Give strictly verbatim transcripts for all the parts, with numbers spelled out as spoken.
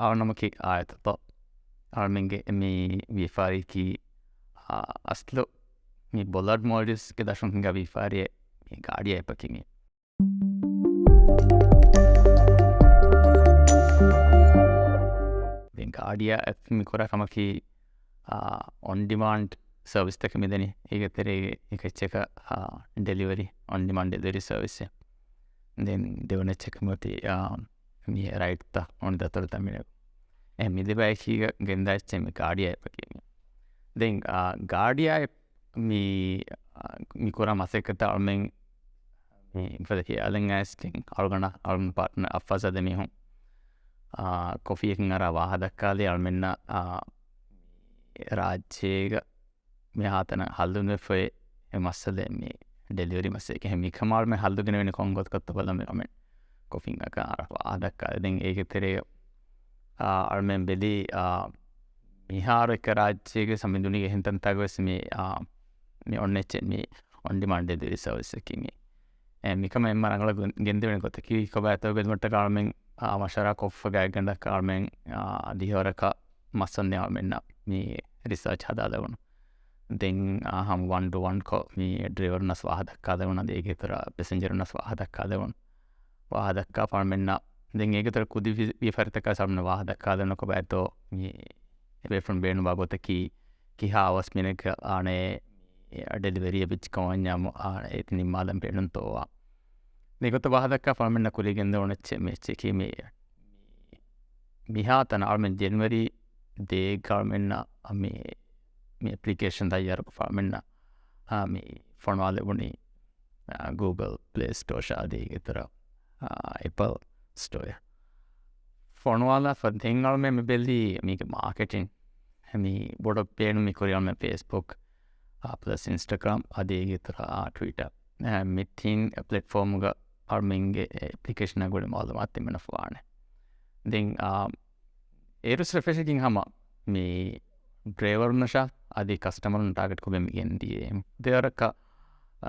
އަޅުނަމަކީ އާދަތު އަޅުމެންގެ މި ވިޔަފާރިއަކީ، އާ، އަސްލު މި ބޮލާޑް މޯލްޑިވްސްގެ ދަށުން ހިނގާ ވިޔަފާރިއެއް މި ގާޑިއާ އެޕަކީ މި. ދެން ގާޑިއާ އެޕް މި ކުރާ ކަމަކީ، އާ، އޮން ޑިމާންޑް ސަރވިސްތަކެއް މިދެނީ. އޭގެ ތެރޭގެ އެކައްޗަކަށް، އާ، ޑެލިވަރީ، އޮން ޑިމާންޑް ޑެލިވަރީ ސަރވިސް. ދެން ދެވަނަ އެއްޗަކަށް މިއޮތީ، އާ، މި ރައިޑްތައް އޮން ދަތުރުތައް މިނެގު. އެ މި ދެބައިކީގަ ގެންދާ އެއްޗެއް މި ގާޑިއާ އެޕަކީ މި. ދެން، އާ، ގާޑިއާ އެޕް މި، އާ، މި ކުރާ މަސައްކަތަށް އަޅުމެން މި އެފަދަ ހިޔާލެއް އައިސްގެން އަޅުގަނޑަށް އަޅުގަނޑު ޕާޓްނަރ އައްފާޒް އަދި މީހުން، އާ، ކޮފީއަކަށް އަރާ ވާހަ ދައްކާލި އަޅުމެންނަށް، އާ، ރާއްޖޭގަ މިހާތަނަށް ހައްލުނުވެފައި އެ މައްސަލަ މި ޑެލިވަރީ މައްސަލަ އެހެން މިކަމާ އަޅުމެން ހައްލު ގެނެވެނީ ކޮން ގޮތަކަށްތޯ ބަލަމެ އަމެން ކޮފީއަކަށް އަރާ ވާހަ ދައްކާލި. ދެން އޭގެ ތެރޭ، އާ، އަޅުމެން ބެލީ، އާ، މިހާރު އެކަ ރާއްޖޭގެ ސަމިދުނީގެ އެހެން ތަންތާގަ ވެސް މި، އާ، މި އޮންނަ އެއްޗެއް މި އޮން ޑިމާންޑް ޑެލިވަރީ ސަރވިސްއަކީ މި. އެ، މިކަމަށް އެންމެ ރަނގަޅަށް ގެން-، ގެންދެވޭނެ ގޮތަކީ ކޮބާތޯ ގެދުމަށްޓަކަށް އަޅުމެން، އާ، މަޝްވަރާ ކޮށްފަ ގާތްގަނޑަކަށް އަޅުމެން، އާ، ދިހަވަރަކަށް މައްސަންދެން އަޅުމެންނަށް މި ރިސާޗް ހަދާލެވުނު. ދެން، އާ، ހަމަ ވަން ޓު ވަން ކޮށް މި ޑްރައިވަރުންނަސް ވާހަ ދައްކާލެވުނު، އަދި އޭގެ އިތުރަށް ޕެސެންޖަރުންނަސް ވާހަ ދައްކާލެވުނު. ވާހަ ދައްކާފަ އަޅުމެންނަށް ދެން އޭގެ އިތުރަށް ކުދި ވި-، ވިޔަފާރިތަކާ ސަޅުން ވާހަ ދައްކާލެވުނު ކޮބާތޯ މި ބޭފުޅުން ބޭނުންވާ ގޮތަކީ ކިހާ އަވަސް މިނެޓް އާނެ ޑެލިވަރީއެއް ވެއްޖެ ކަމަށް ވަންޏާމު އާނެ އޭތި ނިންމާލަން ބޭނުންތޯވާ. މިގޮތަށް ވާހަ ދައްކާފަ އަޅުމެންނަށް ކުރިއަށް ގެންދެވުނު އެއްޗެއް މި އެއްޗަކީ މި، މިހާތަނަށް އަޅުމެން ޖެނުއަރީ ދޭއްގަ އަޅުމެންނަށް މި، މި އެޕްލިކޭޝަން ތައްޔާރުކޮށްފަ އަޅުމެންނަށް، އާ، މި ފޮނުވާލެވުނީ، އާ، ގޫގަލް ޕްލޭ ސްޓޯރ އަދި އޭގެ އިތުރަށް، އާ، އެޕަލް ސްޓޯރ. ފޮނުވާލާފަ ދެން އަޅުމެން މި ބެލީ މީގެ މާކެޓިން މި ބޮޑަށް ބޭނުން މި ކުރި އަޅުމެން ފޭސްބުކް، އާ، ޕްލަސް އިންސްޓަގްރާމް އަދި އޭގެ އިތުރަށް، އާ، ޓްވިޓަރ، އާ، މި ތިން ޕްލެޓްފޯމްގަ އަޅުމެންގެ އެޕްލިކޭޝަނާ ގުޅި މައުލޫމާތު ތިމެނަފަވާނެ. ދެން، އާ، އޭރު ރިފްރެޝަކީ ހަމަ މި ޑްރައިވަރުންނަށާ އަދި ކަސްޓަމަރުން ޓާގެޓް ކޮށްގެން މި ގެންދިޔަ. ދެވަރަކަށް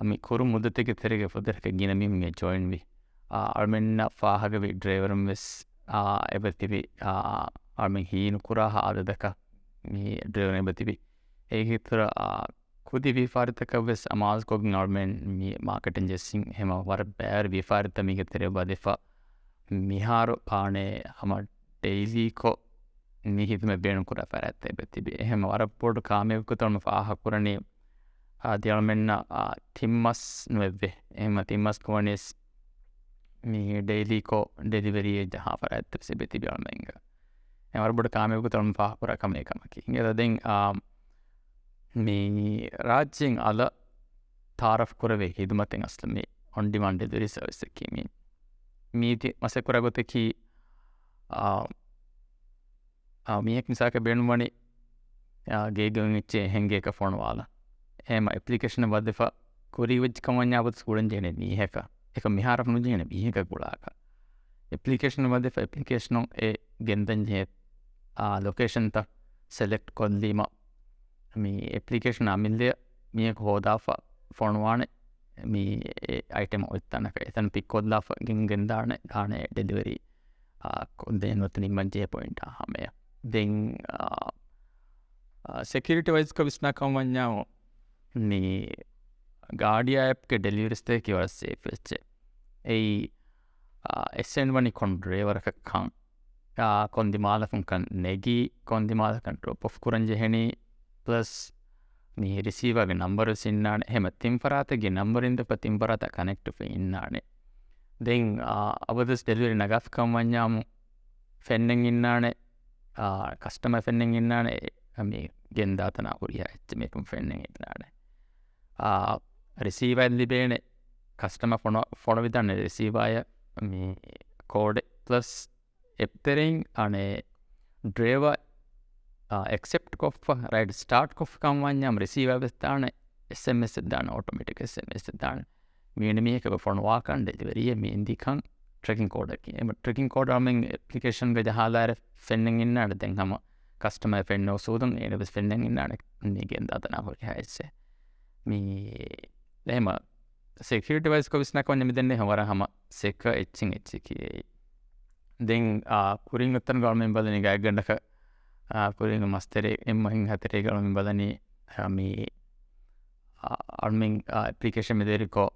މި ކުރު މުއްދަތެއްގެ ތެރޭގަ ފުދޭވަރަކަށް ގިނަ މީހުން މި ޖޮއިން ވި. އާ، އަޅުމެންނަށް ފާހަގަވި ޑްރައިވަރުން ވެސް، އާ، އެބަތިބި، އާ، އަޅުމެން ހީނުކުރާ ހާލަތަކަށް މި ޑްރައިވަރުން އެބަތިބި. އޭގެ އިތުރަށް، އާ، ކުދި ވިޔަފާރިތަކަށް ވެސް އަމާޒުކޮށްގެން އަޅުމެން މި މާކެޓިން ޖެއްސިން ހަމަ ވަރަށް ބައިވަރު ވިޔަފާރިތައް މީގެ ތެރެއަށް ވަދެފަ. މިހާރު އާނެ ހަމަ ޑެއިލީކޮށް މި ހިދުމަތް ބޭނުންކުރާ ފަރާތްތައް އެބަތިބި. އެހެން ވަރަށް ބޮޑު ކާމިޔާބެއްގެ ގޮތަށް ފާހަގަކުރަނީ، އާ، އަޅުމެންނަށް، އާ، ތިން މަސް ނުވެއްވޭ. އެހެން ތިން މަސް ގޮވަނީސް މި ޑެއިލީކޮށް ޑެލިވަރީއެއް ޖަހާ ފަރާތްތައް ވެސް އެބަތިބި އަޅުމެންގަ. އެ ވަރަށް ބޮޑު ކާމިޔާބެއްގެ ގޮތަށް ފާހަގަކުރާ ކަމެއް ކަމަކީ. އިނގޭތަ ދެން، އާ، މި ރާއްޖޭން އަލަށް ތައާރަފް ކުރެވޭ ހިދުމަތެއް އަސްލު މި އޮން ޑިމާންޑް ޑެލިވަރީ ސަރވިސް އަކީ މި. މީތި މަސައްކަތް ކުރާ ގޮތަކީ، އާ، އާ، މީހެއް މިސާލަކަށް ބޭނުންވަނީ، އާ، ގޭގަ އިން އެއްޗެއް އެހެން ގެއަކަށް ފޮނުވާލަން. އެހެން އެޕްލިކޭޝަން ވަދެފަ ކުރީ ވެއްޖެ ކަމަށް ވަންޏާ އަބަދު ކުރަން ޖެހޭނެ މީހަކަށް. އެކަ މިހާރަކު ނުޖެހޭނެ މީހަކަށް ގުޅާކަށް. އެޕްލިކޭޝަން ވަދެފަ އެޕްލިކޭޝަނުން އެ ގެންދަން ޖެހޭ، އާ، ލޮކޭޝަންތައް ސެލެކްޓް ކޮށްލީމަ، މި އެޕްލިކޭޝަން އަމިއްލައަށް މީހަކު ހޯދާފަ ފޮނުވާނެ މި އެ އައިޓަމް އޮތްތަނަކަށް އެތަން ޕިކް ކޮށްލާފަ ގެން ގެންދާނެ، ދާނެ ޑެލިވަރީ، އާ، ކޮށްދޭން ނުވަތަ ނިންމަން ޖެހޭ ޕޮއިންޓާ ހަމަޔަށް. ދެން، އާ، އާ، ސެކިއުރިޓީ ވައިޒްކޮށް ވިސްނާ ކަމަށް ވަންޏާ މި ގާޑިއާ އެޕްގެ ޑެލިވަރީސްތަކަކީ ވަރަށް ސޭފް އެއްޗެއް. އެއީ، އާ، އެސެންޑް ވަނީ ކޮން ޑްރައިވަރަކަށް ކަން، އާ، ކޮން ދިމާލަކުން ކަން ނެގީ، ކޮން ދިމާލަކަށް ޑްރޮޕް އޮފް ކުރަން ޖެހެނީ، ޕްލަސް މި ރިސީވާގެ ނަމްބަރު ވެސް އިންނާނެ. އެހެމަ ތިން ފަރާތެއްގެ ނަމްބަރު އިންދެފަ ތިން ފަރާތަށް ކަނެކްޓް ވެ އިންނާނެ. ދެން، އާ، އަބަދުވެސް ޑެލިވަރީ ނަގާފި ކަމަށް ވަންޏާމު ފެންނަން އިންނާނެ، އާ، ކަސްޓަމަރ ފެންނަން އިންނާނެ، އެ، މި ގެންދާތަނާ ހުރިހާ އެއްޗެއްމެކުން ފެންނަން އިންނާނެ. އާ، ރިސީވާއެއް ލިބޭނެ، ކަސްޓަމަރ ފޮނު-، ފޮނުވިދާނެ ރިސީވާޔަށް މި ކޯޑެއް ޕްލަސް އެޕް ތެރެއިން އަނެއް ޑްރައިވަރ، އާ، އެކްސެޕްޓް ކޮށްފަ، ރައިޑް ސްޓާޓް ކޮށްފަ ކަމަށް ވަންޏާމު ރިސީވާ ވެސް ދާނެ، އެސްއެމްއެސް އެއް ދާނެ، އޮޓޮމެޓިކް އެސްއެމްއެސް އެއް ދާނެ. މީނަ މީހަކަށް ފޮނުވާކަން ޑެލިވަރީއެއް މި އިންދިކަން ޓްރެކިން ކޯޑަކީ. އެ ޓްރެކިން ކޯޑް އަޅުމެން އެޕްލިކޭޝަންގަ ޖަހާލާއިރު ފެންނަން އިންނާނެ. ދެން ހަމަ ކަސްޓަމަރ ފެންނަ އުސޫލުން އޭނަ ވެސް ފެންނަން އިންނާނެ މި ގެންދާތަނާ ހުރިހާ އެއްޗެއް. މި އެހެމަ ސެކިއުރިޓީ ވައިޒްކޮށް ވިސްނާކަމަށް މި ދެންނެ ވަރަށް ހަމަ ސެކަ އެއްޗެއް އެއްޗެކޭ. ދެން ކުރިން އޮތްތަނުގަ އަޅުމެން ބަލަނީ ގާތްގަނޑަކަށް ކުރިން މަސް ތެރޭ އެއްމަހެއް ހަތެރޭގަ އަޅުމެން ބަލަނީ މި އަޅުމެން އެޕްލިކޭޝަން މި ދޭރިކޮށް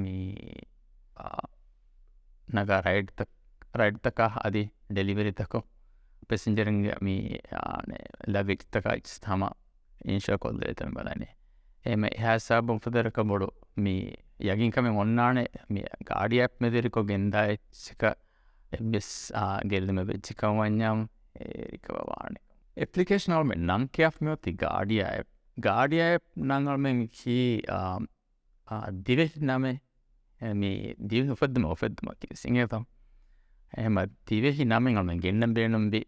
މި ނަގާ ރައިޑްތައް ރައިޑްތަކާ އަދި ޑެލިވަރީތަކުން ޕެސެންޖަރުންގެ މި ލަގޭޖްތަކާ ހަމަ އިންޝުއަ ކޮށްލެވޭތޯ ބަލަނީ. އެހެން އެހާ ހިސާބުން ފަދަ ރަކަށް ބޮޑު މި ޔަގީންކަމެއް އޮންނާނެ މި ގާޑި އެޕް މެދުވެރިކޮށް ގެންދާ އެއްޗަކަށް އެއްވެސް ގެއްލުމެއް ވެއްޖެ ކަމަށް ވަންޏާ އެ ރިކަވަރ ވާނެ. އެޕްލިކޭޝަން އަޅުމެން ނަން ކިޔާފަ މިއޮތީ ގާޑިއާ އެޕް. ގާޑިއާ އެޕް ނަން އަޅުމެން ކީ ދިވެހި ނަމެއް މި ދިވެހި އުފެއްދުމަށް އުފެއްދުމަކީ ވެސް އިނގޭތޯ. އެހެން ދިވެހި ނަމެއް އަޅުމެން ގެންނަން ބޭނުންވި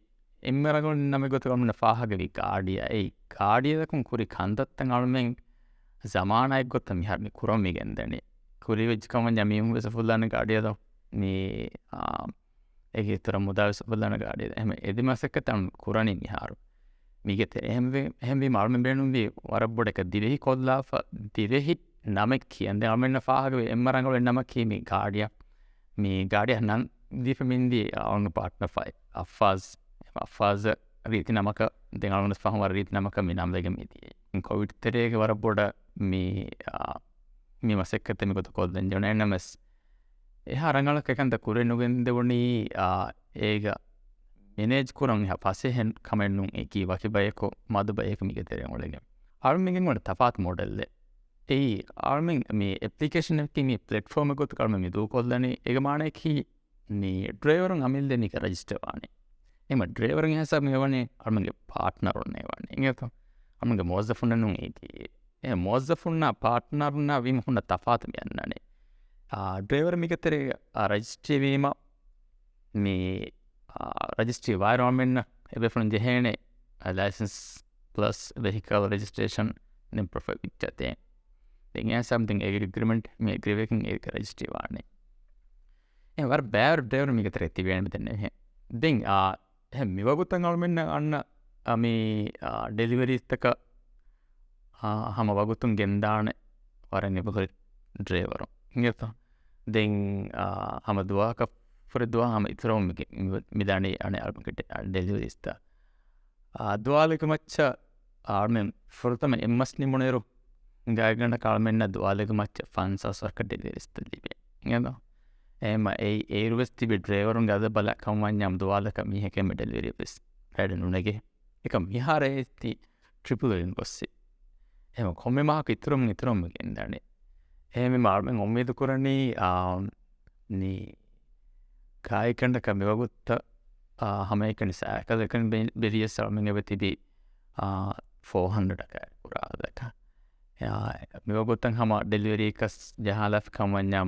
އެންމެ ރަނގަޅު ނަމެއް ގޮތަށް އަޅުމެންނަށް ފާހަގަވި ގާޑިއާ. އެއީ ގާޑިއަކުން ކުރި ކަންތައްތައް އަޅުމެން ޒަމާނާއެއްގޮތަށް މިހާރު މި ކުރަން މި ގެންދަނީ. ކުރިވެއްޖެ ކަމަށް ވަންޏާ މީހުން ވެސް އުފުއްލާނެ ގާޑިއަށް މި އޭގެ އިތުރަށް މުދާވެސް އުފުއްލާނެ ގާޑިއަށް. އެހެން އެދި މަސައްކަތް އަޅުމެން ކުރަނީ މިހާރު. މީގެ ތެރެ އެހެންވީ، އެހެންވީމަ އަޅުމެން ބޭނުންވީ ވަރަށް ބޮޑަކަށް ދިވެހި ކޮށްލާފަ، ދިވެހި ނަމެއް ކިޔަން. ދެން އަޅުމެންނަށް ފާހަގަވޭ އެންމެ ރަނގަޅު ނަމަކީ މި ގާޑިއަށް. މި ގާޑިއަށް ނަން ދީފަ މިންދީ އަޅުގަނޑު ޕާޓްނަ ފައި އައްފާޒް. އައްފާޒް ރީތި ނަމަކަށް، ދެން އަޅުގަނޑު ފަހުން ވަރަށް ރީތި ނަމަކަށް މި ނަން ވެގެން މިދިޔައީ. ކޮވިޑް ތެރޭގެ ވަރަށް ބޮޑަށް މި، މި މަސައްކަތް މިގޮތަށް ކޮށްލަން ޖެހުނު. އެހެންނަމަވެސް އެހާ ރަނގަޅަށް އެކަންތައް ކުރިން ނުގެންދެވުނީ، އާ، އޭގަ މެނޭޖް ކުރަން އެހާ ފަސޭހަ ކަމެއް ނޫން. އެކީ ވަކި ބަޔަކު މަދު ބަޔަކު މީގެ ތެރެއިން އުޅެގެން. އަޅުމެންގެ އޮންނަ ތަފާތު މޮޑެލެއް. އެއީ އަޅުމެން މި އެޕްލިކޭޝަނަކީ މި ޕްލެޓްފޯމެއް ގޮތަކަށް އަޅުމެން މި ދޫކޮށްލަނީ. އޭގެ މާނައަކީ މި ޑްރައިވަރުން އަމިއްލަ މީގަ ރަޖިސްޓަރ ވާނީ. އެމަ ޑްރައިވަރުން ހިސާބު މިވަނީ އަޅުމެންގެ ޕާޓްނަރުންނޭ ވާނީ. އިނގޭތޯ؟ އަޅުމެންގެ މުވައްޒަފުންނެއް ނޫން އޭގެ. އެ މުވައްޒަފުންނާ ޕާޓްނަރުންނާ ވީމަ ހުންނަ ތަފާތު މި އަންނަނީ. އާ، ޑްރައިވަރު މީގެ ތެރޭގަ، އާ، ރަޖިސްޓްރީ ވީމަ މި، އާ، ރަޖިސްޓްރީ ވާއިރު އަޅުމެންނަށް އެބޭފުޅުން ޖެހޭނެ، އާ، ލައިސަންސް ޕްލަސް ވެހިކަލް ރަޖިސްޓްރޭޝަން އިން ޕްރޫފް އޮފް ޕިކްޗާ ދޭން. ދެން އެހާ ހިސާބުން ދެން އޭގެ އެގްރިމެންޓް މި އެގްރިވެގެން އޭގެ ރަޖިސްޓްރީ ވާނެ. އެ ވަރަށް ބައިވަރު ޑްރައިވަރު މީގެ ތެރޭ ތިބޭނެ މި ދެންނެވިހެން. ދެން، އާ، އެހެން މިވަގުތަށް އަޅުމެންނަށް އަންނަ، އަ، މި، އާ، ޑެލިވަރީތަކަށް، އާ، ހަމަ ވަގުތުން ގެންދާނެ ވަރަށް އެބަހުރި ޑްރައިވަރު. އިނގޭތޯ؟ ދެން، އާ، ހަމަ ދުވަހަކަށް ފުރި ދުވަހަށް ހަމަ އިތުރަށް މި، މި، މިދާނީ އަނެއް އަޅުގަނޑުގެ ޑެ-، ޑެލިވަރީސްތައް. އާ، ދުވާލެއްގެ މައްޗަށް އަޅުމެން ފުރަތަމަ އެއްމަސް ނިމުނުއިރު، ގާތްގަނޑަކަށް އަޅުމެންނަށް ދުވާލެއްގެ މައްޗަށް ފަންސާސް ވަރަކަށް ޑެލިވަރީސްތައް ލިބޭ. އިނގޭތޯ؟ އެހެންވީމަ އެއީ އޭރުވެސް ތިބި ޑްރައިވަރުންގެ އަދަދަށް ބަލާ ކަމަށް ވަންޏާ ދުވާލަކަށް މީހަކަށް އެންމެ ޑެލިވަރީ ވެސް ރައިޑެއް ނުނެގޭ. އެކަމް މިހާރު އެއީ ޓްރިޕްލް އިން ގޮއްސި. އެހެންވީމަ ކޮންމެ މަހަކު އިތުރަށް އިތުރަށް ގެންދާނެ. އެހެންވީމަ އަޅުމެން އުއްމީދު ކުރަނީ، އާ، މި ގާތްގަނޑަކަށް މިވަގުތަށް، އާ، ހަމައެކަނި ސައިކަލް އެކަނި ބެ-، ބެލިޔަސް އަޅުމެން އެބަ ތިބީ، އާ، ފޯ ހަންޑްރެޑް އަކަށް ކުރާ ހަދަކަށް. އާ، މިވަގުތަށް ހަމަ ޑެލިވަރީއަކަސް ޖަހާލާފި ކަމަށް ވަންޏާ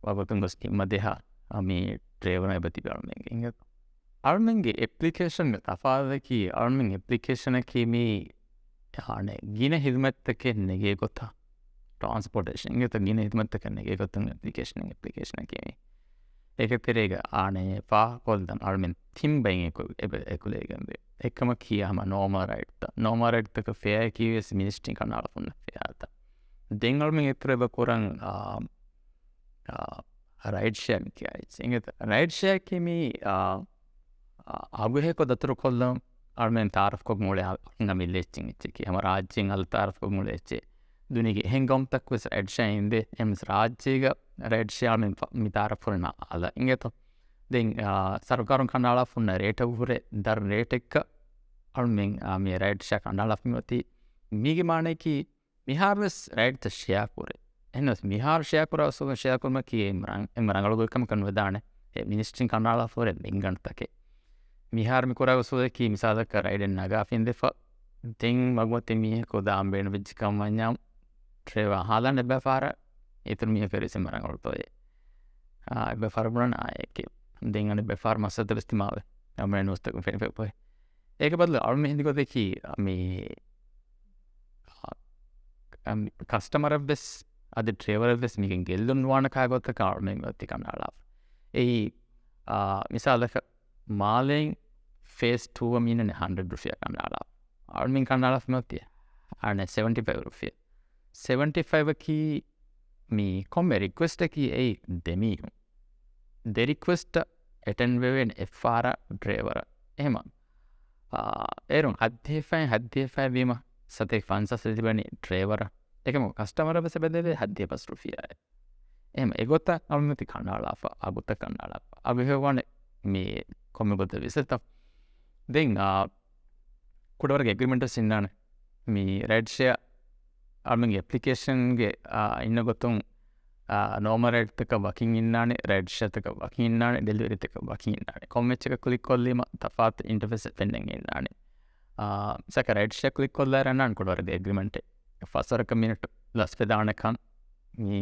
ވަގުތުން ގޮސް ނިންމަދޭހާ، އާ، މި ޑްރައިވަރުން އެބަ ތިބީ އަޅުމެންގެ އިނގޭތޯ. އަޅުމެންގެ އެޕްލިކޭޝަންގެ ތަފާތަކީ، އަޅުމެން އެޕްލިކޭޝަނަކީ މި އާނެ، ގިނަ ހިދުމަތްތަކެއް ނެގޭ ގޮތަށް، ޓްރާންސްޕޯޓޭޝަން އިނގޭތޯ، ގިނަ ހިދުމަތްތަކެއް ނެގޭ ގޮތުން އެޕްލިކޭޝަން، އެޕްލިކޭޝަނަކީ މި. އޭގެ ތެރޭގަ އާނެ، ފާހަގަކޮށްލަން އަޅުމެން ތިން ބައިން އެކު-، އެބަ-، އެކުލެވިގެންވޭ. އެއްކަމަކީ ހަމަ ނޯމަލް ރައިޑްތައް. ނޯމަލް ރައިޑްތަކަށް ފެއާއަކީ ވެސް މިނިސްޓްރީން ކަނޑައަޅާފަ ހުންނަ ފެއާތައް. ދެން އަޅުމެން އިތުރަށް އެބަ ކުރަން، އާ، އާ، ރައިޑް ޝެއާ މި ކިޔާ އެއްޗެއް. އިނގޭތަ؟ ރައިޑް ޝެއާއަކީ މި، އާ، އާ، އަގުހެޔޮކޮށް ދަތުރުކޮށްލަން އަޅުމެން ތައާރަފްކޮށް އުޅޭ އަ-، އަންނަ މި ލެއްޗިން އެއްޗަކީ. ހަމަ ރާއްޖޭން އަލަށް ތައާރަފްކޮށް އުޅޭ އެއްޗެއް. ދުނިޔޭގެ އެހެން ގައުމުތަކަށް ވެސް ރައިޑް ޝެއާ އިނދެ، އެހެންވެސް ރާއްޖޭގަ ރައިޑް ޝެއާ މި ފަ-، މި ތައާރަފް ކުރަން އަލަށް. އިނގޭތަ؟ ދެން، އާ، ސަރުކާރުން ކަނޑައަޅާފަ ހުންނަ ރޭޓަށް ހުރެ ދަށް ރޭޓެއްގަ އަޅުމެން، އާ، މި ރައިޑް ޝެއާ ކަނޑައަޅާފަ މިއޮތީ. މީގެ މާނައަކީ މިހާރުވެސް ރައިޑްތައް ޝެއާ ކުރޭ. އެހެނަސް މިހާރު ޝެއާ ކުރާ އުސޫލުން ޝެއާ ކުރުމަކީ އެންމެ ރަނގަޅު ގޮތްކަމަކަށް ނުވެދާނެ. އެ މިނިސްޓްރީން ކަނޑައަޅާފަ ހުރެ މިންގަނޑުތަކެއް. މިހާރު މި ކުރާ އުސޫލަކީ މިސާލަކަށް ރައިޑެއް ނަގާފަ އިނދެފަ ދެން މަގުމަތި މީހަކު ދާން ބޭނުންވެއްޖެ ކަމަށް ވަންޏާ ޑްރައިވަރ ހާލާނެ އެއްބައި ފަހަރަށް އިތުރު މީހަކު އެރިސެ އެންމެ ރަނގަޅުތޯއޭ. އާ، އެއްބައި ފަހަރަށް ބުނަން އާއެކޭ. ދެން އަނެއް ބައި ފަހަރަށް މައްސަލަތައް ވެސް ދިމާވޭ. އަޅުމެން ނޫސްތަކުން ފެނިފަ އޮތް. އޭގެ ބަދަލު އަޅުމެން ހިނދި ގޮތަކީ މި އަ، އަ، ކަސްޓަމަރަށްވެސް އަދި ޑްރައިވަރަށްވެސް މީގެން ގެއްލުން ނުވާނެ ކާ ގޮތަކަށް އަޅުމެން އޮތީ ކަނޑައަޅާފަ. އެއީ، އާ، މިސާލަކަށް މާލޭން ފޭސް ޓޫ އަށް މީނަނީ ހަންޑްރެޑް ރުފިޔާ ކަނޑައަޅާފަ. އަޅުމެން ކަނޑައަޅާފަ މިއޮތީ އަނެއް ސެވެންޓީ ފައިވް ރުފިޔާ. ސެވެންޓީ ފައިވް އަކީ މި ކޮންމެ ރިކްވެސްޓަކީ އެއީ ދެ މީހުން. ދެ ރިކްވެސްޓަށް އެޓެންޑް ވެވޭނެ އެއްފަހަރަށް ޑްރައިވަރަށް. އެހެމަ އާ، އޭރުން ހައްދިހަ ފައި، ހައްދިހަ ފައި ވީމަ ސަތޭކަ ފަންސާސް ލިބެނީ ޑްރައިވަރަށް. އެކަމު ކަސްޓަމަރަށް ވެސް ބެދެވޭ ހައްދިހަ ފަސް ރުފިޔާއެއް. އެހެމަ އެގޮތަށް އަޅުމެތި ކަނޑައަޅާފަ، އަގުތައް ކަނޑައަޅާފަ. އަގު ހެއްވާނެ މި ކޮންމެ ގޮތެއް ވިސްނެތަ؟ ދެން، އާ، ކުޑަވަރުގެ އެގްރިމެންޓް ވެސް އިންނާނެ. މި ރައިޑް ޝެއާ އަޅުމެންގެ އެޕްލިކޭޝަންގެ، އާ، އިންނަ ގޮތުން، އާ، ނޯމަލް ރައިޑްތަކަށް ވަކިން އިންނާނެ، ރައިޑް ޝެއާތަކަށް ވަކިން އިންނާނެ، ޑެލިވަރީތަކަށް ވަކިން އިންނާނެ. ކޮންމެ އެއްޗަކަށް ކުލިކް ކޮށްލީމަ ތަފާތު އިންޓަރފޭސް ފެންނަން އިންނާނެ. އާ، މިސާލަކަށް ރައިޑް ޝެއާ ކުލިކް ކޮށްލާއިރު އަންނާނެ ކުޑަވަރުގެ އެގްރިމެންޓެއް. ފަސް ވަރަކަށް މިނެޓު ލަސްވެދާނެ ކަން، މި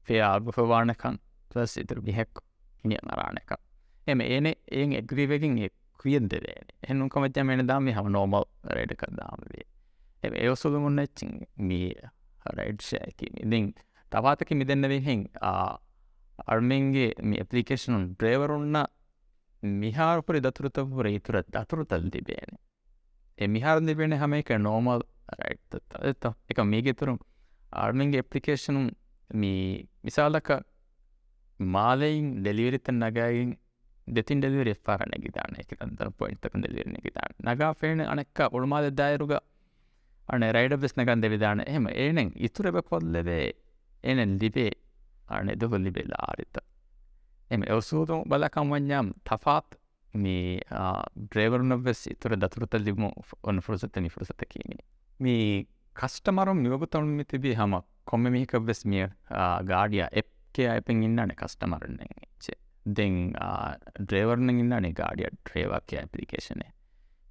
ފެއާ އަގު ހޮވާނެ ކަން، ޕްލަސް އިތުރު މީހަކު މި އަރާނެކަން. އެހެމަ އޭނެ އެއިން އެގްރީ ވެގެން އެ ކުރިޔަށް ދެވޭނެ. އެހެން ނޫންކަމަށް ޖަމައިން ދާ މި ހަމަ ނޯމަލް ރައިޑަކަށް ދާންވީ. އެ އެ އުސޫލުން އޮންނަ އެއްޗެއް މި ރައިޑް ޝެއާއަކީ މި. ދެން ތަފާތަކީ މި ދެންނެވިހެން، އާ، އަޅުމެންގެ މި އެޕްލިކޭޝަނުން ޑްރައިވަރުންނަށް މިހާރު ހުރި ދަތުރުތައް ވުރެ އިތުރަށް ދަތުރުތައް ލިބޭނެ. އެ މިހާރު ލިބޭނެ ހަމައެކަނި ނޯމަލް ރައިޑްތައް. އެތަ؟ އެކަމް މީގެ އިތުރުން އަޅުމެންގެ އެޕްލިކޭޝަނުން މި މިސާލަކަށް މާލެއިން ޑެލިވަރީތައް ނަގައިގެން ދެތިން ޑެލިވަރީ އެއްފަހަރަށް ނެގިދާނެ. އެކި ތަންތަން ޕޮއިންޓްތަކުން ޑެލިވަރީ ނެގިދާނެ. ނަގާފައިން އަނެއްކާ އުޅުމާލެ ދާއިރުގަ އަނެއް ރައިޑަށް ވެސް ނަގަން ދެވިދާނެ. އެހެމަ އޭނަ އިތުރެއް ކޮށްލެވޭ، އޭނަ ލިބޭ، އަނެއް ދުވަހު ލިބޭ ލާރިތައް. އެހެމަ އެ އުސޫލު ބަލާކަން ވަންޏާ ތަފާތު މި، އާ، ޑްރައިވަރުންނަށް ވެސް އިތުރަށް ދަތުރުތައް ލިބުމު ފު-، އޮންނަ ފުރުސަތެއް މި ފުރުސަތަކީ މި. މި ކަސްޓަމަރުން މިވަގުތު މި ތިބީ ހަމަ ކޮންމެ މީހަކަށް ވެސް މި، އާ، ގާޑިއާ އެޕް ކިޔާ އެޕެއް އިންނާނެ ކަސްޓަމަރުންނަށް އެއްޗެއް. ދެން، އާ، ޑްރައިވަރުންނަށް އިންނާނެ ގާޑިއާ ޑްރައިވާ ކިޔާ އެޕްލިކޭޝަނެއް.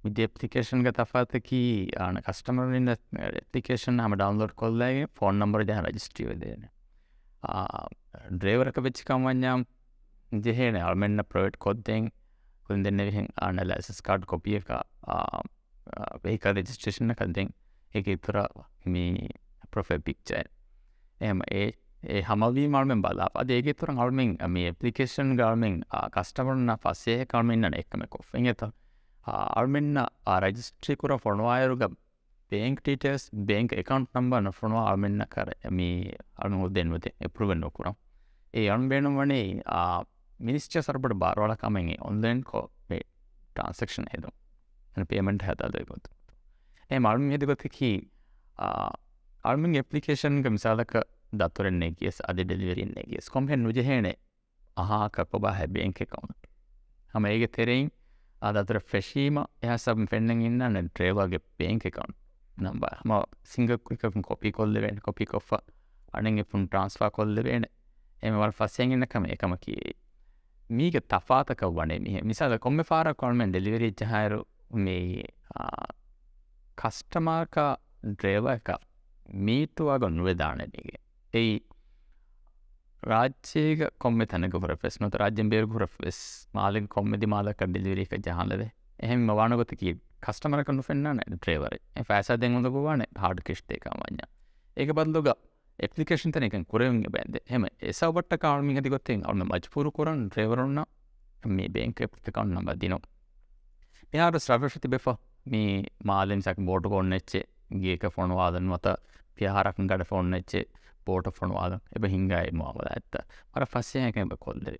މި ދެ އެޕްލިކޭޝަންގެ ތަފާތަކީ، އާނ، ކަސްޓަމަރުން އިންނަ އެޕްލިކޭޝަން ހަމަ ޑައުންލޯޑް ކޮށްލައިގެން ފޯން ނަމްބަރު ޖަހަން ރަޖިސްޓްރީ ވެދޭނެ. އާ، ޑްރައިވަރަކަށް ވެއްޖެ ކަމަށް ވަންޏާ ޖެހޭނެ އަޅުމެންނަށް ޕްރޮވައިޑް ކޮށްދޭން ކުރިން ދެންނެވިހެން އާނ ލައިސަންސް ކާޑް ކޮޕީއަކަށް، އާ، އާ، ވެހިކަލް ރަޖިސްޓްރޭޝަނަކަށް ދެން އޭގެ އިތުރަށް މި ޕްރޮފައިލް ޕިކްޗަރ. އެހެމަ އެ، އެ ހަމަވީމަ އަޅުމެން ބަލާފަ. އަދި އޭގެ އިތުރަށް އަޅުމެން މި އެޕްލިކޭޝަންގަ އަޅުމެން، އާ، ކަސްޓަމަރުންނާ ފަސޭހަ އަޅުމެންނަށް އެއްކަމެއް ކޮށްފަ އިނގޭތަ؟ އާ، އަޅުމެންނަށް، އާ، ރަޖިސްޓްރީ ކުރަން ފޮނުވާއިރުގަ ބޭންކް ޑީޓެއިލްސް، ބޭންކް އެކައުންޓް ނަމްބަރ ނުފޮނުވާ އަޅުމެންނަށް ކަރ-، މި އަޅުން ދެން ނުދޭ، އެޕްރޫވެއް ނުކުރަން. އެ އަޅުން ބޭނުން ވަނީ، އާ، މިނިސްޓްރީ ސަރުބޮޑު ބާރުއަޅާ ކަމެއް އޮންލައިން ކޮށް މި ޓްރާންސެކްޝަން ހެދުން. ޕޭމަންޓް ހަދާލު އެގޮތު. އެ އަޅުން މި ހެދި ގޮތަކީ، އާ، އަޅުމެންގެ އެޕްލިކޭޝަންގެ މިސާލަކަށް ދަތުރެއް ނެގިޔަސް، އަދި ޑެލިވަރީ ނެގިޔަސް، ކޮންމެހެން ނުޖެހޭނެ އަހާކަށް ކޮބާހޭ ބޭންކް އެކައުންޓް. ހަމަ އޭގެ ތެރެއިން އާ ދަތުރެއް ފެށީމަ، އެހާ ހިސާބުން ފެންނަން އިންނާނެ ޑްރައިވާގެ ބޭންކް އެކައުންޓް ނަމްބަރ. ހަމަ ސިންގަލް ކްލިކަކުން ކޮޕީ ކޮށްލެވޭނެ، ކޮޕީ ކޮށްފަ އަނެއް އެފުން ޓްރާންސްފާ ކޮށްލެވޭނެ. އެހެން ވަރަށް ފަސޭހައިން އިންނަ ކަމެއް އެކަމަކީ. މީގެ ތަފާތަކަށް ވަނީ މިހެން. މިސާލަށް ކޮންމެ ފަހަރަކު އަޅުމެން ޑެލިވަރީ ޖަހާއިރު މި، އާ، ކަސްޓަމަރަކާ ޑްރައިވަރަކާ މީޓުވާގޮތް ނުވެދާނެ މީގެ. އެއީ ރާއްޖޭގަ ކޮންމެ ތަނެއްގަ ހުރެފަވެސް ނުވަތަ ރާއްޖޭން ބޭރުގަ ހުރެފަވެސް މާލޭގެ ކޮންމެ ދިމާލަކަށް ޑެލިވަރީއަކަށް ޖަހާލެވޭ. އެހެން ވާނެ ގޮތަކީ ކަސްޓަމަރަކަށް ނުފެންނާނެ ޑްރައިވަރެއް. އެ ފައިސާ ދޭން އުނދަގޫވާނެ ހާޑް ކެޝް ދޭކަށް ވަންޏާ. އޭގެ ބަދަލުގަ އެޕްލިކޭޝަން ތަނެއް ކުރެވެން އެބައިންދެ. އެހެމަ އެ ސަބަބަށްޓަކާ އަޅުމެން ހެދި ގޮތެއް އަޅުމެން މަޖުބޫރު ކުރަން ޑްރައިވަރުންނަށް މި ބޭންކް އެކައުންޓް ނަމްބަރ ދިނުން. މިހާރު ސަރވިސް ތިބެފަ މި މާލެ މިސާލަކަށް ބޯޓުގަ އޮންނަ އެއްޗެއް ގޭކަށް ފޮނުވާލަން ނުވަތަ ފިޔަހާރަކަށް ގަޑަށް ފޮނުން އެއްޗެއް ބޯޓަށް ފޮނުވާލަން އެބަ ހިންގާ އެ މުއާމަލާތްތައް ވަރަށް ފަސޭހައިން އެބަ ކޮށްލެވި.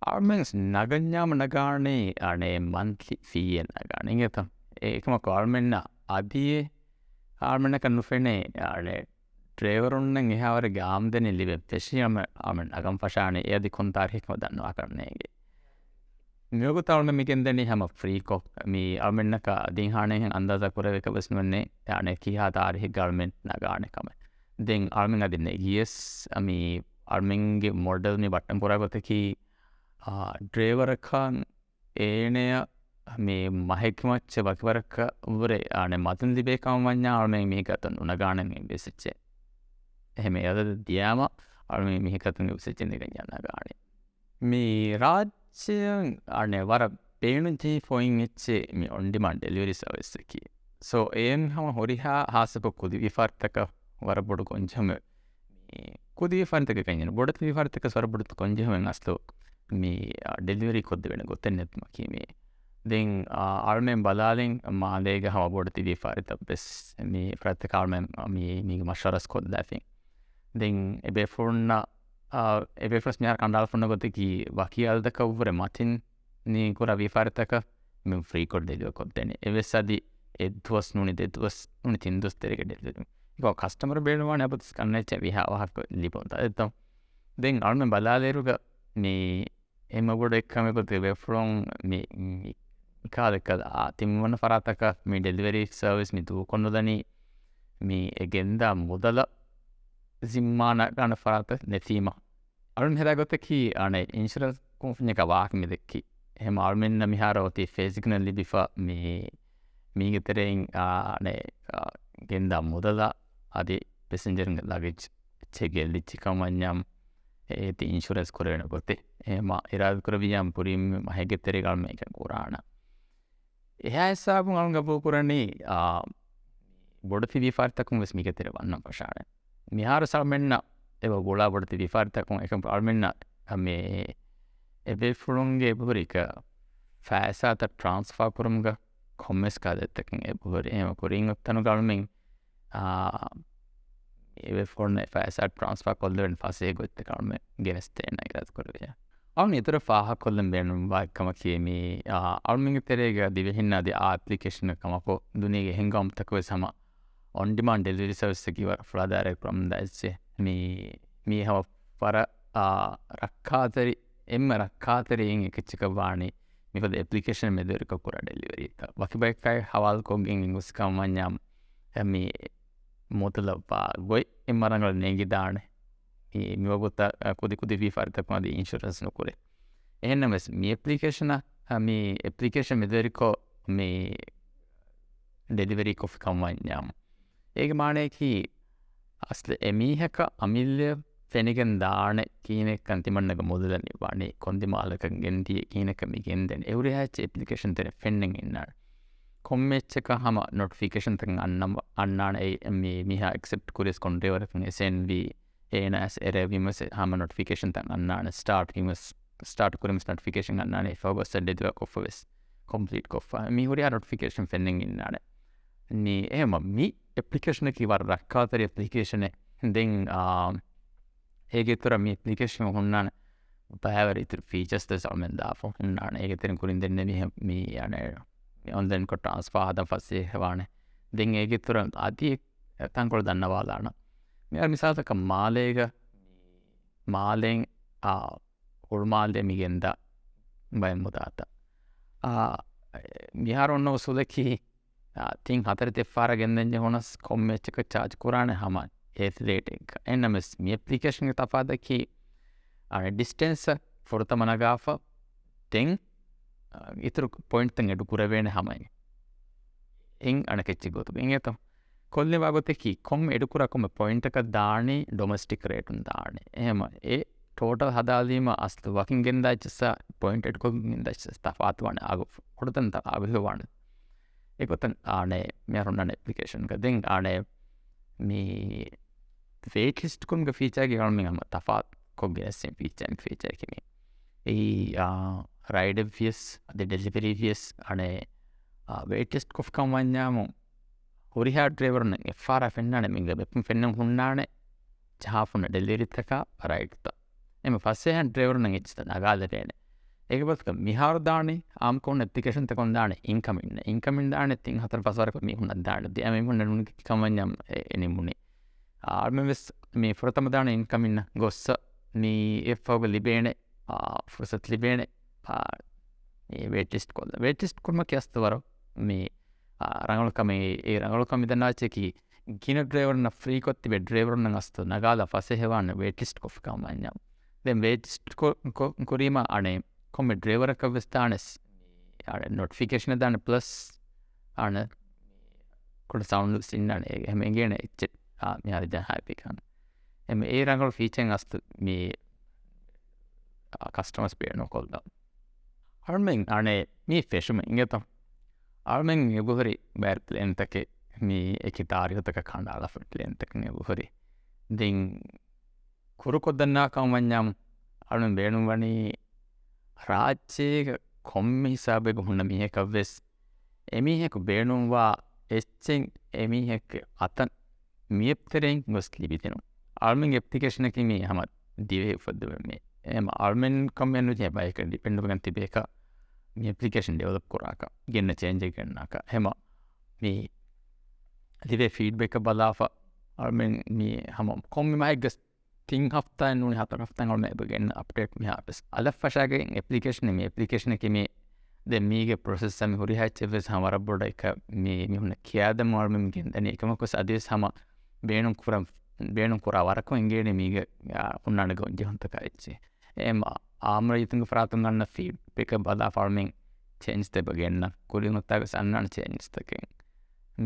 އަޅުމެން ނަގަންޏާމަ ނަގާނީ އަނެއް މަންތްލީ ފީއެއް ނަގާނީ. އިނގޭތަ؟ އެކަމަކު އަޅުމެންނަށް އަދިއެއް އަޅުމެންނަކަށް ނުފެނޭ އަނެއް ޑްރައިވަރުންނަށް އެހާވަރެއްގެ އާމްދަނީ ލިބެން ފެށީ އަޅުމެން ނަގަން ފަށާނީ. އެ އަދި ކޮން ތާރީޚެއް ކަމަށް ދަންނަވާކަށް ނޭނގެ. މިވަގުތު އަޅުމެން މި ގެންދަނީ ހަމަ ފްރީކޮށް. މި އަޅުމެންނަކަށް ދިން ހާނެހެން އަންދާޒާ ކުރެވޭކަށް ވެސް ނުވެންނޭ. އަނެއް ކިހާ ތާރީޚެއްގަ އަޅުމެން ނަގާނެ ކަމެއް. ދެން އަޅުމެން އަދި ނެގިޔަސް މި އަޅުމެންގެ މޮޑެލް މި ބައްޓަން ކުރާ ގޮތަކީ، އާ، ޑްރައިވަރަކަށް އޭނަޔަށް މި މަހެއްގެ މައްޗަށް ވަކިވަރަކަށް ވުރެ އާނެ މަތިން ލިބޭ ކަމަށް ވަންޏާ އަޅުމެން މީހަކަށް ނުނަގާނެ މި ވެސް އެއްޗެއް. އެހެމެ އެ އަދަދު ދިޔާމަ އަޅުމެން މީހަކަށް ވެސް އެއްޗެއް ނެގަންޏާ ނަގާނެ. މި ރާއްޖެއަށް އަނެއް ވަރަށް ބޭނުންޖެހި ފޮތް އެއްޗެއް މި އޮން ޑިމާންޑް ޑެލިވަރީ ސަރވިސްއަކީ. ސޯ، އެއިން ހަމަ ހުރިހާ ހާއްސަކޮށް ކުދި ވިޔަފާރިތަކަށް ވަރަށް ބޮޑު ގޮންޖެހުމެއް. މި ކުދި ވިޔަފާރިތަކަކަށް އިން ބޮޑެތި ވިޔަފާރިތަކަށް ވަރަށް ބޮޑެތި ގޮންޖެހުމެއް އަސްލު މި، އާ، ޑެލިވަރީ ކޮށްދެވޭނެ ގޮތެއް ނެތުމަކީ މި. ދެން، އާ، އަޅުމެން ބަލާލިން މާލޭގަ ހަމަ ބޮޑެތި ވިޔަފާރިތައް ވެސް މި ފަރާތްތަކަށް އަޅުމެން މި، މީގެ މަޝްވަރާ ކޮށްލާފިން. ދެން އެބޭފުޅުންނަށް، އާ، އެބޭފުޅުން މިހާރު ކަނޑައަޅާފަ އޮންނަ ގޮތަކީ ވަކި އަދަދަކަށްވުރެ މަތިން ނީ ކުރާ ވިޔަފާރިތަކަށް މި ފްރީކޮށް ޑެލިވަރ ކޮށްދޭނެ. އެއްވެސް އަދި އެއްދުވަސް ނޫނީ ދެދުވަސް ނޫނީ ތިން ދުވަސް ތެރޭގަ ޑެލިވަރ. ކަސްޓަމަރ ބޭނުންވާނެ އަބަދު ކަންނޭ ވިހާ ވާހަކަ ލިބުން ދާ. ދެން އަޅުމެން ބަލާލިއިރުގަ މި އެންމެ ބޮޑު އެއްކަމެއް ގޮތުގަ ވޭފުޅުން މި، މި ކާލެއްކަލަ ތިންވަނަ ފަރާތަކަށް މި ޑެލިވަރީ ސަރވިސް މި ދޫކޮށްނުދަނީ މި އެ ގެންދާ މުދަލަށް ޒިންމާ ނަގާނެ ފަރާތެއް ނެތީމަ. އަޅުން ހެދާ ގޮތަކީ އަނެއް އިންޝުރެންސް ކުންފުންޏަކާ ވާހަކަ މި ދެއްކީ. އެހެން އަޅުމެންނަށް މިހާރު އޮތީ ފޭ ސިގްނަލް ލިބިފަ މި، މީގެ ތެރެއިން އާ، އަނެއް، އާ، ގެންދާ މުދަލާ އަދި ޕެސެންޖަރުންގެ ލަގެޖް އެއްޗެއް ގެއްލިއްޖެ ކަމަށް ވަންޏާ އޭތި އިންޝުރެންސް ކުރެވޭނެ ގޮތެއް. އެހެމަ އިރާދަ ކުރެވިއްޔާ ކުރީ މަހެއްގެ ތެރޭގަ އަޅުމެން ކުރާނަ. އެހާ ހިސާބުން އަޅުން ގަބޫލު ކުރަނީ، އާ، ބޮޑެތި ވިޔަފާރިތަކުން ވެސް މީގެ ތެރެ ވަންނަން ފަށާނެ. މިހާރު އަޅުމެންނަށް އެބަ ގުޅާ ބޮޑެތި ވިޔަފާރިތަކުން އެކަމް އަޅުމެންނަށް މި އެބޭފުޅުންގެ އެބަހުރި ފައިސާތައް ޓްރާންސްފާ ކުރުމުގަ ކޮންމެސް ކަހަލަ އެއްޗަކުން އެބަހުރި. އެހެން ކުރިން އޮތް ތަނުގަ އަޅުމެން، އާ، އެބޭފުޅުންނަށް ފައިސާ ޓްރާންސްފާ ކޮށްލެވޭނެ ފަސޭހަ ގޮތްތަކަށް އަޅުމެން ގެނެސްދޭނަށް އިރާދަ ކުރެވިޔާ. އަޅުން އިތުރަށް ފާހަގަކޮށްލަން ބޭނުންވާ އެއްކަމަކީ މި، އާ، އަޅުމެންގެ ތެރޭގަ ދިވެހިންނާ އަދި އާ އެޕްލިކޭޝަން ކަމަކު ދުނިޔޭގެ އެހެން ގައުމުތަކު ވެސް ހަމަ އޮން ޑިމާންޑް ޑެލިވަރީ ސަރވިސްއަކީ ވަރަށް ފުޅާ ދާއިރާއެއް ކުރަމުންދާ އެއްޗެއް. މި، މީ ހަމަ ވަރަށް، އާ، ރައްކާތެރި، އެންމެ ރައްކާތެރި އެއް އެއްޗަކަށް ވާނީ މިފަދަ އެޕްލިކޭޝަން މެދުވެރިކޮށް ކުރާ ޑެލިވަރީތައް. ވަކި ބަޔަކާއި ހަވާލުކޮށްގެން ގޮސް ކަމަށް ވަންޏާ މި މުދަލަށްވާ ގޮތް އެންމެ ރަނގަޅަށް ނޭނގިދާނެ. މި، މިވަގުތަށް ކުދި ކުދި ވިޔަފާރިތަކުން އަދި އިންޝުރެންސް ނުކުރޭ. އެހެންނަމަވެސް މި އެޕްލިކޭޝަނަށް، މި އެޕްލިކޭޝަން މެދުވެރިކޮށް މި ޑެލިވަރީ ކޮށްފި ކަމަށް ވަންޏާ، އޭގެ މާނަޔަކީ އަސްލު އެމީހަކަށް އަމިއްލައަށް ފެނިގެން ދާނެ ކިހިނެއްކަން ތިމަންނަގެ މުދަލަށް ނިއްވާނީ، ކޮން ދިމާލަކަށް ގެންދިޔަ ކިހިނެއްކަން މި ގެންދޭނެ. އެ ހުރިހާ އެއްޗެއް އެޕްލިކޭޝަން ތެރެ ފެންނަން އިންނާނެ. ކޮންމެ އެއްޗަކަށް ހަމަ ނޮޓިފިކޭޝަންތަކެއް އަންނަ، އަންނާނެ. އެ މި، މީހާ އެކްސެޕްޓް ކުރިޔަސް ކޮން ޑްރައިވަރަކުން އެސްއެންވީ އޭނާ އެސް އެރޭވީމަސް ހަމަ ނޮޓިފިކޭޝަންތައް އަންނާނެ. ސްޓާޓް ވީމަސް، ސްޓާޓް ކުރީމަސް ނޮޓިފިކޭޝަން އަންނާނެ. އެފަހު ގޮސް ޑެލިވަރ ކޮށްފަވެސް ކޮމްޕްލީޓް ކޮށްފަ މި ހުރިހާ ނޮޓިފިކޭޝަން ފެންނަން އިންނާނެ. މި އެހެމަ މި އެޕްލިކޭޝަނަކީ ވަރަށް ރައްކާތެރި އެޕްލިކޭޝަނެއް. ދެން، އާ، އޭގެ އިތުރަށް މި އެޕްލިކޭޝަން ހުންނާނެ ބައިވަރު އިތުރު ފީޗާސް ދެސް އަޅުމެން ދާފަ ހުންނާނެ. އޭގެ ތެރެއިން ކުރިން ދެންނެވި މި، އަނެއް، މި އޮންލައިން ކޮށް ޓްރާންސްފާ ހަދަން ފަސޭހަވާނެ. ދެން އޭގެ އިތުރަށް އަދި ތަންކޮޅެއް ދަންނަވާލާނަން. މިހާރު މިސާލަކަށް މާލޭގަ، މާލޭން، އާ، ހުޅުމާލޭ މި ގެންދާ ބައެއް މުދާތައް. އާ، މިހާރު އޮންނަ އުސޫލަކީ، އާ، ތިން ހަތަރެއް ދެއްފަހަރަށް ގެންދަން ޖެހުނަސް ކޮންމެ އެއްޗަކަށް ޗާޖް ކުރާނެ ހަމަ އެތި ރޭޓެއްގަ. އެހެންނަމަވެސް މި އެޕްލިކޭޝަންގެ ތަފާތަކީ، އާ، ޑިސްޓެންސަށް ފުރަތަމަ ނަގާފަ ދެން، އާ، އިތުރު ޕޮއިންޓްތައް އެޑު ކުރެވޭނެ ހަމައިން. އިން އަނެކެއްޗެއް ގޮތުގަ އިނގޭތޯ. ކޮށްލެވާ ގޮތަކީ ކޮންމެ އެޑުކުރާ ކޮންމެ ޕޮއިންޓަކަށް ދާނީ ޑޮމެސްޓިކް ރޭޓުން ދާނީ. އެހެމަ އެ ޓޯޓަލް ހަދާލީމަ އަސްލު ވަކިން ގެންދާ އެއްޗިއްސާ ޕޮއިންޓް އެޑްކޮށްގެން ގެންދާ އެއްޗިއްސާ ތަފާތުވާނެ އާގު ކުޑަތަންތައް އާގު ހެވާނެ. އެގޮތަށް އާނެ މިހާރު އޮންނާނެ އެޕްލިކޭޝަންގަ. ދެން އާނެ މި ވޭޓް ލިސްޓް ކުރުމުގެ ފީޗާގެ އަޅުމެން ހަމަ ތަފާތު ކޮށްގެން އެއްސެން ފީޗާގެ ފީޗާގެ މި. އެއީ، އާ، ރައިޑެއް ވިޔަސް އަދި ޑެލިވަރީ ވިޔަސް އަނެ، އާ، ވޭޓް ލިސްޓް ކޮށްފިކަމަށް ވަންޏާމު ހުރިހާ ޑްރައިވަރުންނަށް އެއްފަހަރާ ފެންނާނެ މިންގ މެޕުން ފެންނަން ހުންނާނެ ޖަހާފުންނަ ޑެލިވަރީތަކާ ރައިޑްތައް. އެމެ ފަސޭހަ ޑްރައިވަރުންނަށް އެއްޗިތައް ނަގާލެވޭނެ. އޭގެ ބަދަލުގަ މިހާރު ދާނީ އާމްކޮށް އެޕްލިކޭޝަންތަކުން ދާނީ އިންކަމިން. އިންކަމިން ދާނީ ތިން ހަތަރު ފަސް ވަރަކަށް މީހުންނަށް ދާނީ. ދެ މީހުންނަށް ނުނިކި ކަމަންޏަށް އެ، އެ ނިމުނީ. އާ، އަޅުމެން ވެސް މި ފުރަތަމަ ދާނެ އިންކަމިން ގޮއްސަ މި އެއްފަހުގަ ލިބޭނެ، އާ، ފުރުސަތު ލިބޭނެ، އާ، މި ވޭޓް ލިސްޓް ކޮށްލަ. ވޭޓް ލިސްޓް ކުރުމަކީ އަސްލު ވަރަށް މި، އާ، ރަނގަޅު ކަމެއް. އެ ރަނގަޅު ކަމެއް ދަންނަވާ އެއްޗަކީ ގިނަ ޑްރައިވަރުންނަށް ފްރީ ކޮށް ތިބެ ޑްރައިވަރުންނަށް އަސްލު ނަގާލާ ފަސޭހަވާނެ ވޭޓް ލިސްޓް ކޮށްފިކަމަށް ވަންޏާ. ދެން ވޭޓް ލިސްޓް ކޮ-، ކޮ-، ކުރީމަ އަނެއް ކޮންމެ ޑްރައިވަރަކަށް ވެސް ދާނެ ސް-، މި އަނެއް ނޮޓިފިކޭޝަނެއް ދާނެ ޕްލަސް އަނެއް ކުޑަ ސައުންޑް ވެސް އިންނާނެ. އެ-، އެހެމަ އެނގޭނެ އެއްޗެއް، އާ، މިހާރު ޖަހާފިކަން. އެމެ އެ ރަނގަޅު ފީޗަރެއް އަސްލު މި، އާ، ކަސްޓަމަސް ބޭނުން ކޮށްލަ. އަޅުމެން އަނެއް މީ ފެށުމެއް އިނގޭތަ؟ އަޅުމެން އެބަހުރި ބައި ޕްލޭންތަކެއް މީ އެކި ތާރީހުތަކަށް ކަނޑައަޅާފަ ޕްލޭންތަކެއް އެބަހުރި. ދެން ކުރުކޮށްދަންނާކަމަށް ވަންޏާ އަޅުމެން ބޭނުންވަނީ ރާއްޖޭގަ ކޮންމެ ހިސާބެއްގަ ހުންނަ މީހަކަށްވެސް އެމީހަކު ބޭނުންވާ އެއްޗެއް އެމީހެއްގެ އަތަށް މިއެޕް ތެރެއިން ގޮސް ލިބިދިނުން. އަޅުމެންގެ އެޕްލިކޭޝަނަކީ މީ ހަމަ ދިވެހި އުފައްދުމެއް މީ. އެހެމަ އަޅުމެން ކަމެއް ނުޖެހޭ ބަޔަކަށް ޑިޕެންޑްވެގެން ތިބޭކަށް މި އެޕްލިކޭޝަން ޑިވެލޮޕް ކުރާކަށް، ގެންނަ ޗޭންޖެއް ގެންނާކަށް. ހަމަ މި ލިބޭ ފީޑްބެކަށް ބަލާފަ އަޅުމެން މި ހަމަ ކޮންމެ މަހެއްގަ ތިން ހަފްތާއެއް ނޫނީ ހަތަރު ހަފްތާއެއް އަޅުމެން އެބަ ގެންނަ އަޕްޑޭޓް މިހާރުވެސް. އަލަށްފަށާގެން އެޕްލިކޭޝަނެއް މި އެޕްލިކޭޝަނަކީ މި ދެން މީގެ ޕްރޮސެސް މި ހުރިހާ އެއްޗެއްވެސް ހަމަ ވަރަށް ބޮޑަށް އެކަ މި މީހުންނަށް ކިޔާދެމުން އަޅުމެން ގެންދަނީ. އެކަމަކުވެސް އަދިވެސް ހަމަ ބޭނުން ކުރަން، ބޭނުން ކުރާ ވަރަކުން އެނގޭނެ މީގެ، އާ، ހުންނާނެ ގޮންޖެހުންތަކާ އެއްޗެއް. އެހެން އާ، އާއްމު ރައްޔިތުންގެ ފަރާތުން އަންނަ ފީޑްބެކަށް ބަލާފަ އަޅުމެން ޗޭންޖްތައް އެބަ ގެންނަ. ކުރިން އޮތާގަސް އަންނާނެ ޗޭންޖްތަކެއް.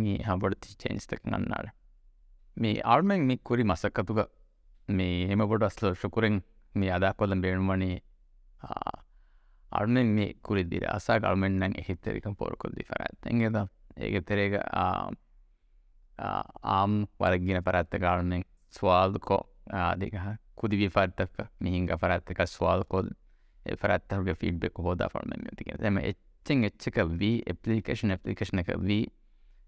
މި ހަމަ ބޮޑެތި ޗޭންޖްތަކެއް އަންނާނެ. މި އަޅުމެން މި ކުރި މަސައްކަތުގަ މި ހަމަ ބޮޑު އަސްލު ޝުކުރެއް މި އަދާކޮށްލަން ބޭނުންވަނީ، އާ، އަޅުމެން މި ކުރި ދިރާސާގަ އަޅުމެންނަށް އެހީތެރިކަން ފޯރުކޮށްދި ފަރާތްތައް އިނގޭތަ؟ އޭގެ ތެރޭގަ، އާ، އާ، އާއްމު ވަރަށް ގިނަ ފަރާތްތަކަށް އަޅުމެން ސުވާލުކޮށް، އާ، އަދި ކުދި ވިޔަފާރިތަކަށް މި ހިނގާ ފަރާތްތަކަށް ސުވާލުކޮށް، އެ ފަރާތްތަކުގެ ފީޑްބެކް ހޯދާފަ އަޅުމެން މި އޮތީ. އެހެން އެއްޗެއް އެއްޗަކަށް ވީ، އެޕްލިކޭޝަން އެޕްލިކޭޝަނަކަށް ވީ،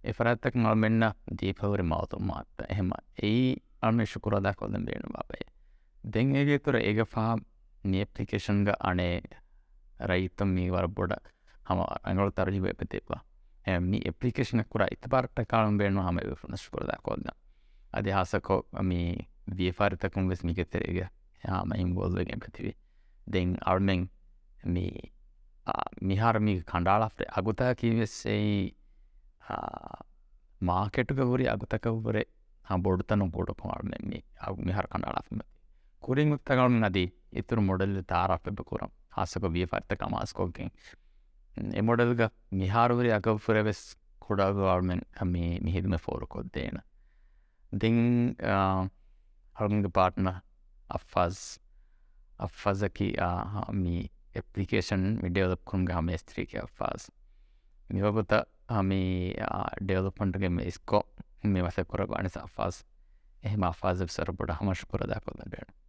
އެ ފަރާތްތަކުން އަޅުމެންނަށް ދީފަ ހުރި މައުލޫމާތުތައް. އެހެން އެއީ އަޅުމެން ޝުކުރު އަދާކޮށްލަން ބޭނުންވާ ބައެއް. ދެން އޭގެ އިތުރަށް އޭގެ ފަހަށް މި އެޕްލިކޭޝަންގަ އަނެއް ރައްޔިތުން މީ ވަރަށް ބޮޑަށް ހަމަ ރަނގަޅު ތަރުހީބެއް އެބަ ދެއްވާ. އެ، މި އެޕްލިކޭޝަނަށް ކުރާ އިތުބާރަށްޓަކާ އަޅުމެން ބޭނުން ހަމަ އެބޭފުޅުންނަށް ޝުކުރު އަދާކޮށްލަން. އަދި ހާއްސަކޮށް މި ވިޔަފާރިތަކުން ވެސް މީގެ ތެރޭގަ ހަމަ އިންވޮލްވް ވެގެން އެބަތިބި. ދެން އަޅުމެން މި، އާ، މިހާރު މީގެ ކަނޑައަޅާފަ އަގުތަކަކީ ވެސް އެއީ، އާ، މާކެޓުގަ ހުރި އަގުތަކަށްވުރެ، އާ، ބޮޑުތަނުން ކުޑަކޮށް އަޅުމެން މި އަގު މިހާރު ކަނޑައަޅާފަ. ކުރިން އޮތްތާ އަޅުމެން އަދި އިތުރު މޮޑެލް ތައާރަފް އެބަ ކުރަން. ހާއްސަކޮށް ވިޔަފާރިތަކަށް އަމާޒުކޮށްގެން. އެ މޮޑެލްގަ މިހާރު ހުރި އަގަށްވުރެ ވެސް ކުޑަ އަގު އަޅުމެން މި، މި ހިދުމަތް ފޯރުކޮށްދޭނަ. ދެން، އާ، އަޅުގަނޑުގެ ޕާޓްނަ އައްފާޒް، އައްފާޒަކީ، އާ، މި އެޕްލިކޭޝަން މި ޑިވެލޮޕް ކުރުމުގެ ހަމަ މޭސްތިރީކީ އައްފާޒް. މިވަގުތަށް، އާ، މި، އާ، ޑިވެލޮޕްމަންޓްގެ މޭސްކޮށް މި މަސައްކަތް ކުރައްވާނީ އައްފާޒް. އެހެން އައްފާޒަށް ވެސް ވަރަށް ބޮޑަށް ހަމަ ޝުކުރު އަދާކޮށްލަން ބޭނުން.